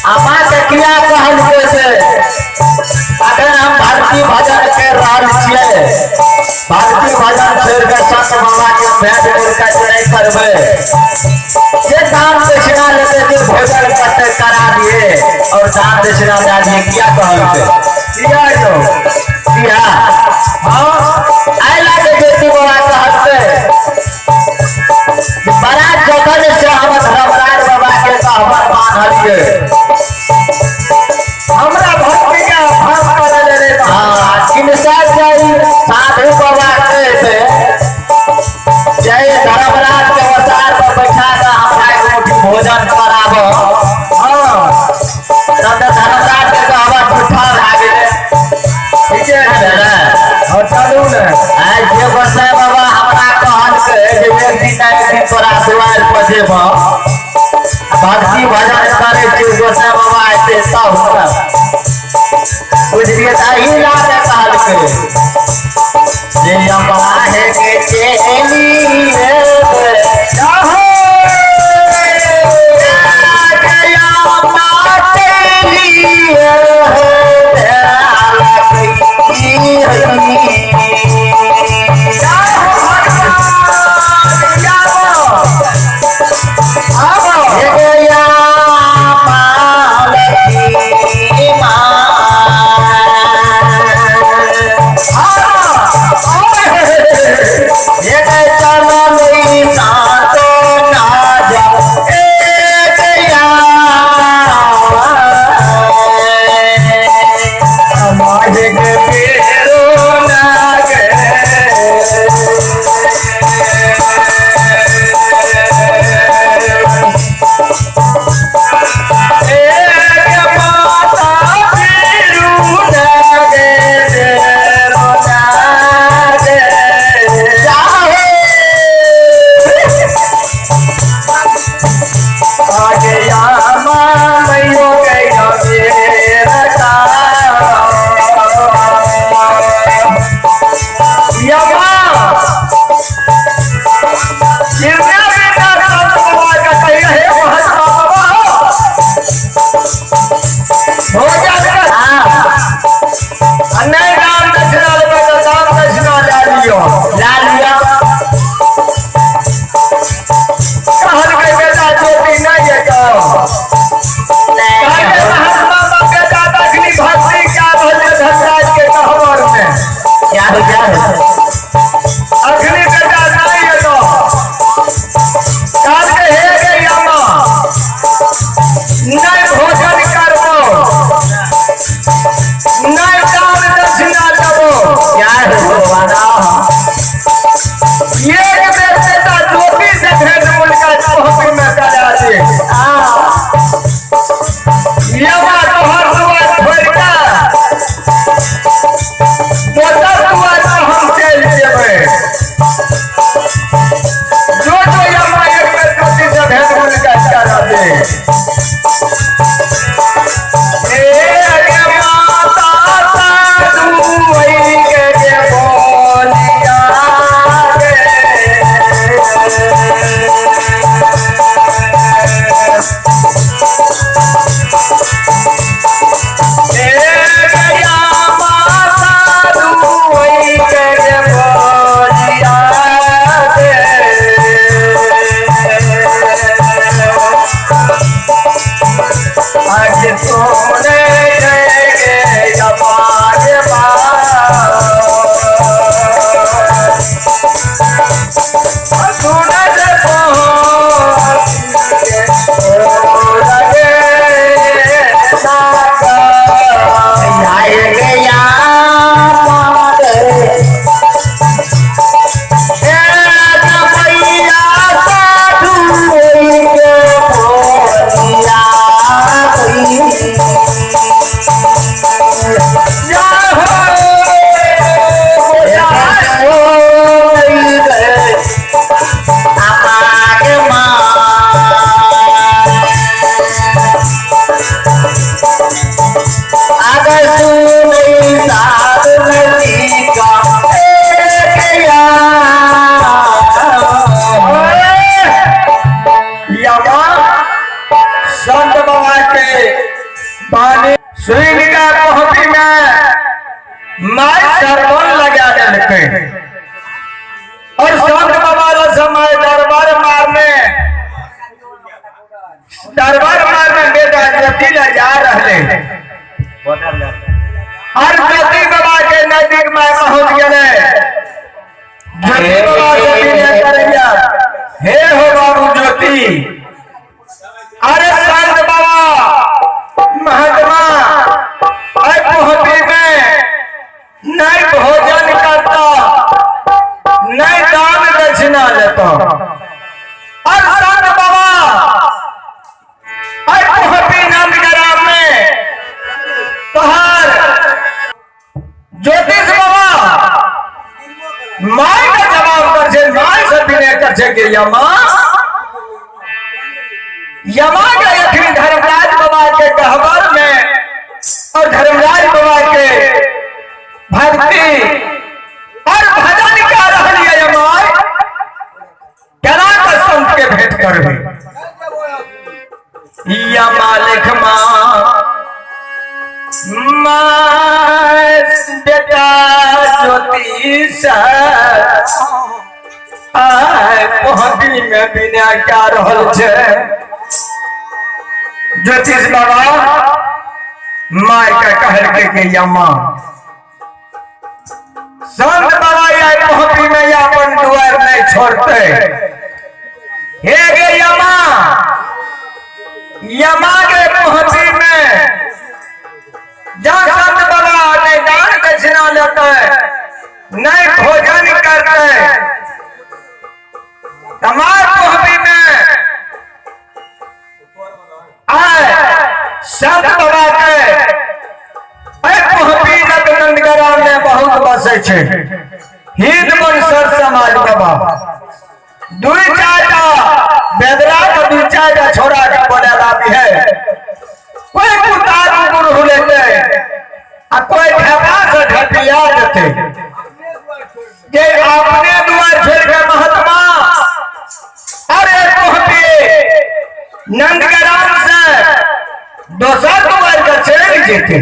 अमाके किया कहलकै से अखन हम भक्ति भजन कर रहल छियै। भक्ति भजन छोड़ि कऽ संत बाबा के भेंट मुलाकात नहि करबै। जे दान दक्षिणा लेतै, जे भोजन करतै, करा दिए और दान दक्षिणा दए दिए। किया कहलकै? किया यौ? किया? हाँ। एहि लए कऽ ज्योति बाबा कहलकै कि बड़ा जतन से हम धर्मराज बाबा के कहबर बान्हलियै। हमरा भक्ति के अभाव करे रे। हाँ, किनसा जाई साधु बाबा कहते जय धर्मराज के अवतार पर बैठा के हमरा एक मुट्ठी भोजन कराब। हाँ। तब तऽ धर्मराज के कहबर झूठा भए गेलै। ठीके छै। और चलू ने। आइ जे गोसाई बाबा हमरा कहलकै जे एक दिन ना एक दिन तोरा दुआरि पर जेबह, भक्ति भजन करै छी, गोसाई बाबा एते तब ने बुझलियै। तऽ एहि लए कऽ कहलकै जे अम्बाहे के चेली जाहो। गया मातली। जाहो भगवान, जाहो। आबो। गया मालती माँ। हाँ। चलल हर ज्योति बाबा के नजदीक में पहुंच गए। ज्योति बाबा से विनय करैया, हे हो बाबू ज्योति, अरे संत बाबा महात्मा अरे पहुंची में नहीं भोजन करता, नहीं दान दक्षिणा लेता। और संत बाबा अरे पहुंची नंदग्राम में तोहार ज्योतिष बाबा my का जवाब कर छे, my से विनय कर छे कि यमा यमा के अखनी धर्मराज बाबा के गहबर में और धर्मराज बाबा के भक्ति और भजन का रहल यमा केना के संत के भेंट करबे। यमा लिखमा बेटा ज्योतिष आय पहुंची में बिना क्या रहल छे। ज्योतिष बाबा my के कहल के यमा संत बाबा आय पहुंची में अपन दुआर नहीं छोड़ते। हे गे यमा, यमा के पहुंची में जा संत बाबा नहीं दान दक्षिणा लेते, नहीं भोजन करते, तमाम पहुंची में आए संत बाबा के पहुंची नंदग्राम में बहुत बसे छे हिंद बनसर समाज बाबा दुई चार बेदरा के दुई चार छोरा के बोले भी है, कोई कुत्ता गुरु लेते आ कोई ढेपा से ढपिया देते। जे अपने दुआर छोड़ के महात्मा अरे पहुंचे नंदग्राम से दोसर दुआर के चल जेते।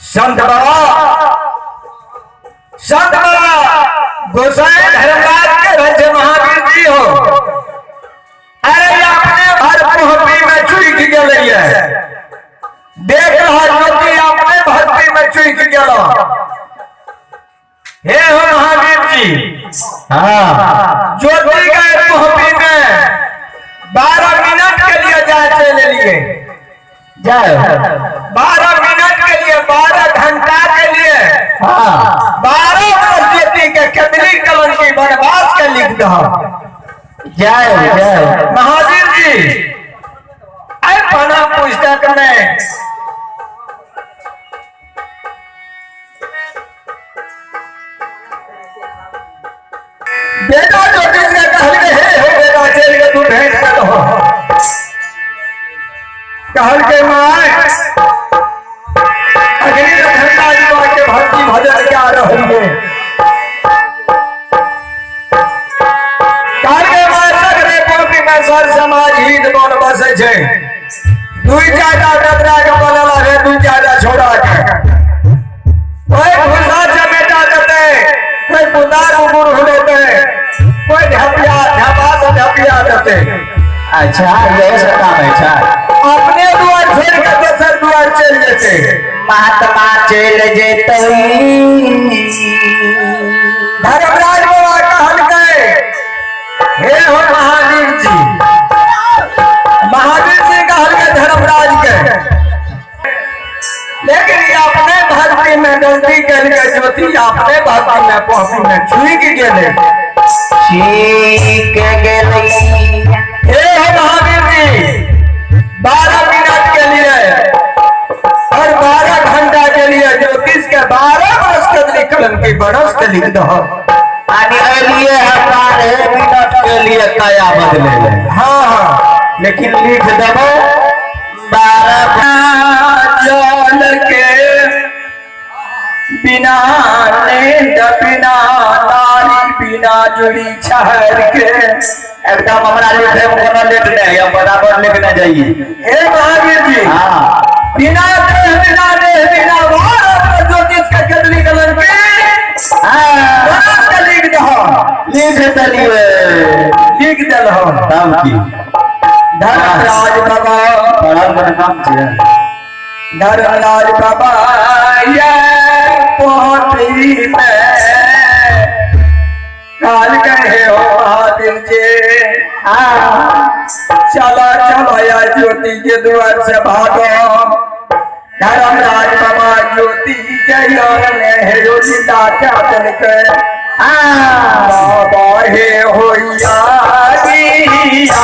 संत बाबा संत बाबा गोसाई धर्मराज के राज्य महावीर जी हो, अरे अपने भर पहुंची में चुक गए, देख रहा ज्योति अपने भक्ति में चुक गल। हे हो महावीर जी, हाँ ज्योति गए पहुंची में 12 मिनट के लिए जाए चले लिए, जाए 12 मिनट के लिए, 12 घंटा के लिए, हाँ 12 वर्ष ज्योति के केंद्रीय कलन की वनवास के लिख दो। जय जय महावीर जी अरे पना पुस्तक में बेटा ज्योतिष ने कहल के हे हो बेटा चल के तू भेंट कर हो। कहल के my अग्नि धर्मराज बाबा के भक्ति भजन क्या रही है। कहल के my सगरे पहुंची में सर समाज हित बन बसे छे, दुई चार बेदरा के बोलला है, दुई चार छोड़ा के कोई भूसा चमेटा देते, कोई कुदार उगुर देते, कोई ढपिया ढपा से ढपिया देते। अच्छा यही सब काम है। अच्छा अपने दुआर छोड़ के दोसर दुआर चल जेते, महात्मा चल जेते। धर्मराज बाबा कहल गए हे हो महावीर जी, महावीर जी कहल गए धर्मराज के, लेकिन ये अपने भक्ति में गलती कर गए ज्योति अपने भक्ति में पहुंची में छुई गेले, ठीक गेले। हे हो महावीर जी 12 मिनट के लिए और 12 घंटा के लिए ज्योतिष के 12 वर्ष के लिए कलम की बरस के लिख दो। आणि अलिए है 12 मिनट के लिए काया बदले ले। हाँ हाँ लेकिन लिख देबो 12 जल के बिना नींद बिना नारी बिना जुड़ी छहर के। एकदम हमरा लिखे में कोनो लेट नहीं है, बराबर लिखने जाइए। हे महावीर जी हाँ बिना देह बिना देह बिना 12 ज्योतिष का कदली कलन के हाँ बरस के लिख दहो, लिख देलिए, लिख देलहो। तब की धर्मराज बाबा बड़ा बड़ा काम छियै। धर्मराज बाबा ये पोथी में काल कहे हो महावीर जी, चलो चलो या ज्योति के द्वार से भागो। धर्मराज बाबा ज्योति के ने हे ज्योति दाता के बाबा हे होया दिया।